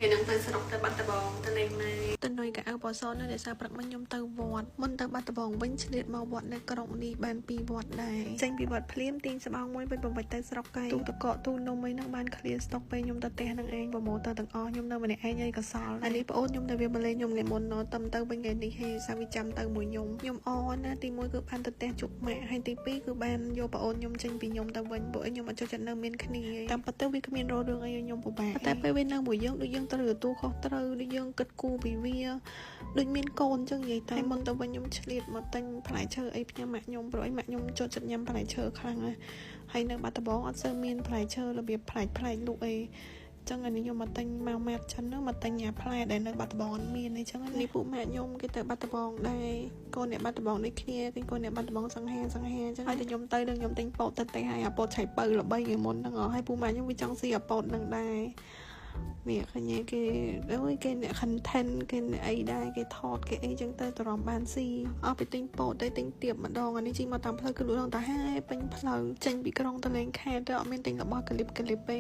ថ្ងៃហ្នឹងទៅស្រុកទៅបាត់ដំបងទៅលេងម៉ែទៅនុយកៅអៅពណ៌សនៅដោយសារព្រឹកមិញខ្ញុំទៅវត្តមុនទៅបាត់ដំបងវិញឆ្លៀតមកវត្តនៅក្រុងនេះបានពីរវត្តដែរចេញពីវត្តភ្លាមទាញស្បោងមួយវិញបំពេចទៅស្រុកកៃទូតកកទូនំអីហ្នឹងបាន clear stock ពេលខ្ញុំទៅផ្ទះហ្នឹងឯងប្រមូលទៅទាំងអស់ខ្ញុំនៅម្នាក់ឯងអីក៏សល់អានេះប្អូនខ្ញុំដែលវាមកលេងខ្ញុំថ្ងៃមុនណតំទៅវិញថ្ងៃនេះហេសាវាចាំទៅមួយខ្ញុំខ្ញុំអណាទី1គឺបានទៅផ្ទះជប់ម៉ាក់ហើយទី2គឺបានយកប្អូនខ្ញុំចេញពីខ្ញុំទៅវិញព្រោះខ្ញុំអត់ចូលចិត្តនៅមានគ្នាតាមពិតទៅវាគ្មានរករឿងអីឲ្យខ្ញុំពិបាកតែពេលវានៅមួយយើងដូចយើងត្រូវទទួលខុសត្រូវដូចយើងគិតគូរពីវាដូចមានកូនចឹងនិយាយតែមុនទៅវិញខ្ញុំឆ្លៀតមកទិញផ្លែឈើអីផ្ញើម៉ាក់ខ្ញុំព្រោះអីម៉ាក់ខ្ញុំចូលចិត្តញ៉ាំផ្លែឈើខ្លាំងណាស់ហើយនៅបាត់ដំបងអត់សូវមានផ្លែឈើរបៀបប្លែកប្លែកលក់អីចឹងអានេះខ្ញុំមកទិញមកម៉ាត់ចិនហ្នឹងមកទិញអាផ្លែដែលនៅបាត់ដំបងមានអីចឹងនេះពួកម៉ាក់ខ្ញុំគេទៅបាត់ដំបងដែរកូនអ្នកបាត់ដំបងដូចគ្នាគេកូនអ្នកបាត់ដំបងសង្ហាសង្ហាចឹងហើយតែខ្ញុំទៅនឹងខ្ញុំទិញពោតទៅទេហើយអាពោតឆៃពៅល្បីថ្ងៃមុនហ្នឹងហើយពួកម៉ាក់ខ្ញុំវាចង់ស៊ីអាពោតហ្នឹងដែរនេះឃើញគេអូយគេអ្នក content គេអ្នកអីដែរគេថតគេអីចឹងទៅទ្រាំបានស៊ីអស់ពីទិញពោតទៅទិញទៀបម្ដងអានេះជិះមកតាមផ្លូវគឺលក់ដល់តាហើយពេញផ្លូវចេញពីក្រុងទៅលេងខេត្តទៅអត់មានទិញរបស់កលិបកលិបទេ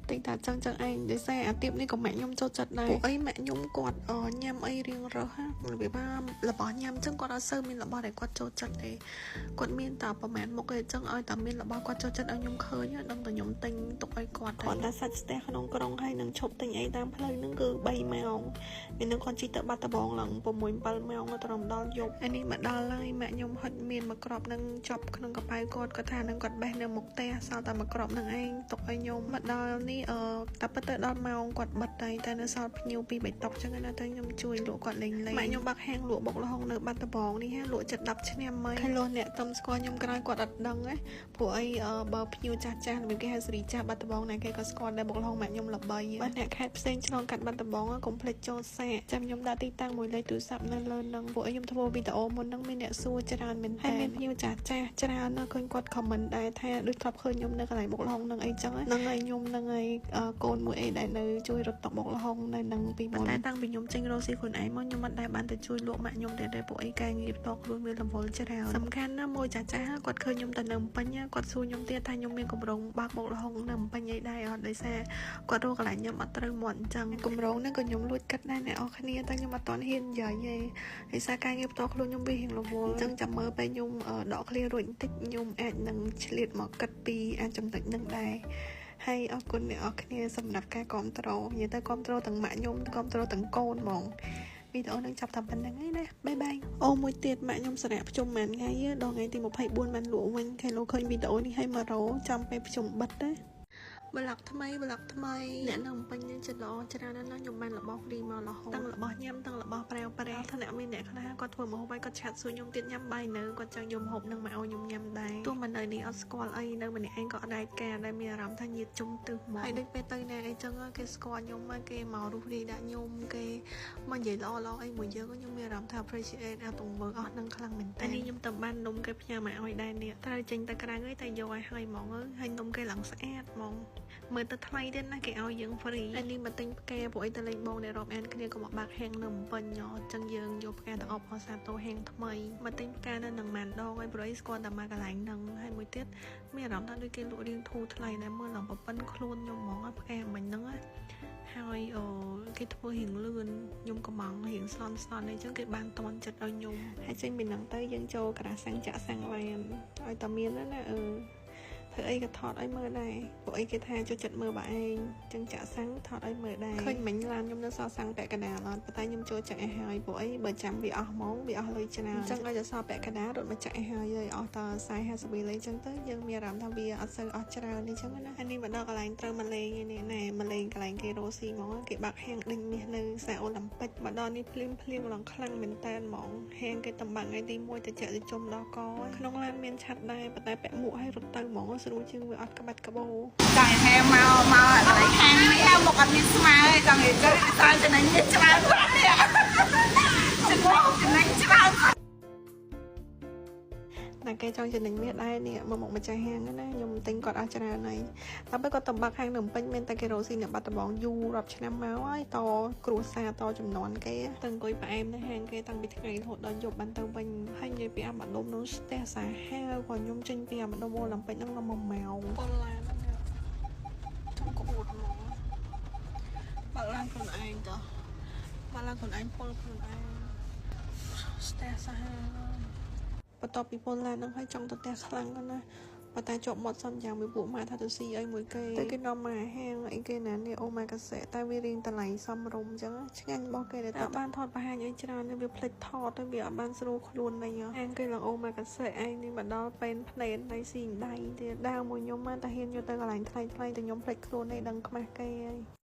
ទិញតែចឹងចឹងឯងដោយសារអាទៀបនេះក៏ម៉ាក់ខ្ញុំចូលចិត្តដែរពួកអីម៉ាក់ខ្ញុំគាត់ញ៉ាំអីរៀងរើសរបៀបថារបស់ញ៉ាំចឹងគាត់អត់សូវមានរបស់ដែលគាត់ចូលចិត្តទេគាត់មានតែប្រហែលមុខទេចឹងឲ្យតែមានរបស់គាត់ចូលចិត្តឲ្យខ្ញុំឃើញដឹងតែខ្ញុំទិញទុកឲ្យគាត់គាត់តែសាច់ស្ទះក្នុងក្រុងហើយនឹងឈប់ទិញអីតាមផ្លូវហ្នឹងគឺ3ម៉ោងមាននឹងគាត់ជិះទៅបាត់ដំបងឡើង6 7ម៉ោងទៅរំដល់យប់អានេះមកដល់ហើយម៉ាក់ខ្ញុំហុចមានមួយក្របនឹងជាប់ក្នុងកប៉ៅគាត់គាត់ថានឹងគាត់បេះនៅមុខផ្ទះសល់តែមួយក្របនឹងឯងទុកឲ្យខ្ញុំមកដល់នេះតែពិតទៅដល់ម៉ោងគាត់បិទហើយតែនៅសល់ភ្ញៀវ2 3តុកចឹងណាទៅខ្ញុំជួយលក់គាត់លេងលេងម៉ាក់ខ្ញុំបាក់ហាងលក់បុកល្ហុងនៅបាត់ដំបងនេះលក់ចិត្ត10ឆ្នាំហើយហើយលោកអ្នកតំស្គាល់ខ្ញុំក្រោយគាត់អត់ដឹងទេព្រោះអីបើភ្ញៀវចាស់ចាស់របៀបគេហៅសេរីចាស់បាត់ដំបងណាគេក៏ស្គាល់ដែរបុកល្ហុងម៉ាក់ខ្ញុំល្បីបើអ្នកខេត្តផ្សេងឆ្លងកាត់បាត់ដំបងកុំភ្លេចចូលសាកចាំខ្ញុំដាក់ទីតាំងមួយលេខទូរស័ព្ទនៅលើនឹងពួកខ្ញុំធ្វើវីដេអូមុននឹងមានអ្នកសួរច្រើនមែនតើហើយមានភ្ញៀវចាស់ចាស់ច្រើនណាស់ឃើញគាត់ comment ដែរថាដូចធ្លាប់ឃើញខ្ញុំនៅកន្លែងបុកល្ហុងនឹងអីចឹងហ្នឹងហើយខ្ញុំហ្នឹងហើយកូនមួយអីដែលនៅជួយរត់តុកបុកល្ហុងនៅនឹងពីមុនតែតាំងពីខ្ញុំចេញរកស៊ីខ្លួនឯងមកខ្ញុំមិនដែលបានទៅជួយលក់ម៉ាក់ខ្ញុំទេទេពួកអីការងារផ្ទាល់ខ្លួនវារវល់ច្រើនសំខាន់ណាស់មួយចាស់ចាស់គាត់ឃើញខ្ញុំទៅនៅពេញគាត់សួរខ្ញុំទៀតថាខ្ញុំមានកម្រងបើកបុកល្ហុងនៅពេញអីដែរអត់ដោយសារគាត់រកកន្លែងខ្ញុំអត់ត្រូវមាត់អញ្ចឹងកម្រងហ្នឹងក៏ខ្ញុំលួចគិតដែរអ្នកនរគ្នាតែខ្ញុំអត់ទាន់ហ៊ាននិយាយទេដោយសារការងារផ្ទាល់ខ្លួនខ្ញុំវារៀងរវល់អញ្ចឹងចាំមើលពេលខ្ញុំដកឃ្លារួចបន្តិចខ្ញុំអាចនឹងឆ្លៀតមកគិតពីអាចចំណុចហ្នឹងដែរហើយអរគុណអ្នកនរគ្នាសម្រាប់ការគាំទ្រនិយាយទៅគាំទ្រទាំងម៉ាក់ខ្ញុំគាំទ្រទាំងកូនហ្មងវីដេអូនឹងចាប់តែប៉ុណ្្នឹងឯណាបាយបាយអូមួយទៀតម៉ាក់ខ្ញុំសម្រាប់ភ្ជុំមួយថ្ងៃដល់ថ្ងៃទី24បានលក់វិញគេលោកឃើញវីដេអូនេះឲ្យមករោចាំពេលភ្ជុំបិទណាប្លុកថ្មីប្លុកថ្មីអ្នកនៅពេញនេះចិត្តល្អច្រើនណាស់ខ្ញុំបានរបស់ហ្វ្រីមករហូតទាំងរបស់ញ៉ាំទាំងរបស់ប្រាវប្រាវថ្នាក់មានអ្នកខ្លះគាត់ធ្វើម្ហូបឲ្យគាត់ឆាត់សួរខ្ញុំទៀតញ៉ាំបាយនៅគាត់ចង់យកម្ហូបនឹងមកឲ្យខ្ញុំញ៉ាំដែរទោះមកនៅនេះអត់ស្គាល់អីនៅម្នាក់ឯងក៏អត់ដែរការដែលមានអារម្មណ៍ថាញាតជុំទឹះមកហើយដូចពេលទៅណាអីចឹងគេស្គាល់ខ្ញុំគេមករុះរាយដាក់ខ្ញុំគេមកនិយាយល្អល្អអីមួយយើងខ្ញុំមានអារម្មណ៍ថា appreciate អាទង្វើអស់នឹងខ្លាំងមែនតើនេះខ្ញុំទៅបាននំគេផ្ញើមកឲ្យដែរនេះត្រូវចេញទៅក្រៅអីតែយកឲ្យហើយហ្មងហើយនំគេឡើងស្អាតហ្មងមើលទៅថ្លៃទៀតណាគេឲ្យយើង free អានេះមកទិញផ្កាពួកអីទៅលេងបងអ្នករាប់អានគ្នាក៏មកបាក់ហាងនៅពេញអញ្ចឹងយើងយកផ្កាទៅអបអរសាទរហាងថ្មីមកទិញផ្កានៅនឹងម៉ានដងហើយព្រោះអីស្គាល់តែមកកន្លែងហ្នឹងហើយមួយទៀតមានអារម្មណ៍ថាដូចគេលក់រៀងធូរថ្លៃដែរមើលឡើងប្រប៉ិនខ្លួនខ្ញុំហ្មងផ្កាមិញហ្នឹងហើយគេធ្វើរៀងលឿនខ្ញុំកំងរៀងស្លន់ស្លន់អីចឹងគេបានតន់ចិត្តឲ្យខ្ញុំហើយចេញពីហ្នឹងទៅយើងចូលក្រាសាំងចាក់សាំងឡានឲ្យតែមានណាធ្វើអីក៏ថតឲ្យមើលដែរពួកអីគេថាចូលចិត្តមើលបើឯងចឹងចាក់សាំងថតឲ្យមើលដែរឃើញមិញឡានខ្ញុំនៅសល់សាំងពាក់កណ្ដាលអត់ប៉ុន្តែខ្ញុំចូលចាក់ឲ្យហើយពួកអីបើចាំវាអស់ហ្មងវាអស់លុយច្រើនចឹងឲ្យតែសល់ពាក់កណ្ដាលរត់មកចាក់ឲ្យហើយអស់ត40 50វីលេងចឹងទៅយើងមានអារម្មណ៍ថាវាអត់សូវអស់ច្រើននេះចឹងណាហើយនេះមកដល់កន្លែងត្រូវមកលេងនេះណែមកលេងកន្លែងគេរ៉ូស៊ីហ្មងគេបាក់ហាងដេញមាសនៅផ្សារអូឡ িম্প ិកមកដល់នេះភ្លាមភ្លាមឡើងខ្លាំងមែនតើហ្មងហាងគេតំបាក់ថ្ងៃទី1ទៅចាក់ទៅជុំដល់កក្នុងឡានមានឆាត់ដែរប៉ុន្តែពាក់មួកឲ្យរត់ទៅហ្មងស្រួលជាងវាអត់ក្បាច់ក្បោចង់ហែមកមកកន្លែងខាងនេះមុខអត់មានស្មើទេចង់និយាយទៅច្រើនចំណេញច្រើននេះចំណេញច្រើន ណាគេចង់ចំណេញមាសដែរនេះមកមកម្ចាស់ហាងណាខ្ញុំទិញគាត់អស់ច្រើនហើយតែពេលគាត់តំបាក់ហាងនៅពេញមានតែគេរកស៊ីនៅបាត់ដំបងយូររាប់ឆ្នាំមកហើយតគ្រួសារតចំនួនគេទៅអង្គុយផ្អែមនៅហាងគេតាំងពីថ្ងៃរហូតដល់យប់បានទៅវិញហើយនិយាយពីអាម្ដុំនោះស្ទះសាហាវគាត់ខ្ញុំចេញពីអាម្ដុំអូឡ িম্প ិកហ្នឹងដល់1ម៉ោងប៉ុន្មានចង់ក្អួតហ្មង បើកឡានខ្លួនឯងតោះបើកឡានខ្លួនឯងពុលខ្លួនឯងស្ទះសាហាវបន្ទាប់ពីពុលឡានហ្នឹងហើយចង់ទៅផ្ទះខ្លាំងណាស់ប៉ុន្តែជាប់មាត់សំយ៉ាងមួយពួកម៉ាថាទៅស៊ីអីមួយគេតែគេនាំមកហាងអីគេណានេះអូម៉ាកាសេតែវារៀងតម្លៃសមរម្យអញ្ចឹងឆ្ងាញ់របស់គេដែលតែបានថតបង្ហាញអីច្រើនវាភ្លេចថតទៅវាអត់បានស្រួលខ្លួនអីហាងគេឡើងអូម៉ាកាសេឯងនេះមកដល់ពេនភ្នែនដៃស៊ីដៃទៀតដាវមួយខ្ញុំមកតែហ៊ានយកទៅកន្លែងថ្លៃថ្លៃតែខ្ញុំភ្លេចខ្លួនឯងដឹងខ្មាស់គេហើយ។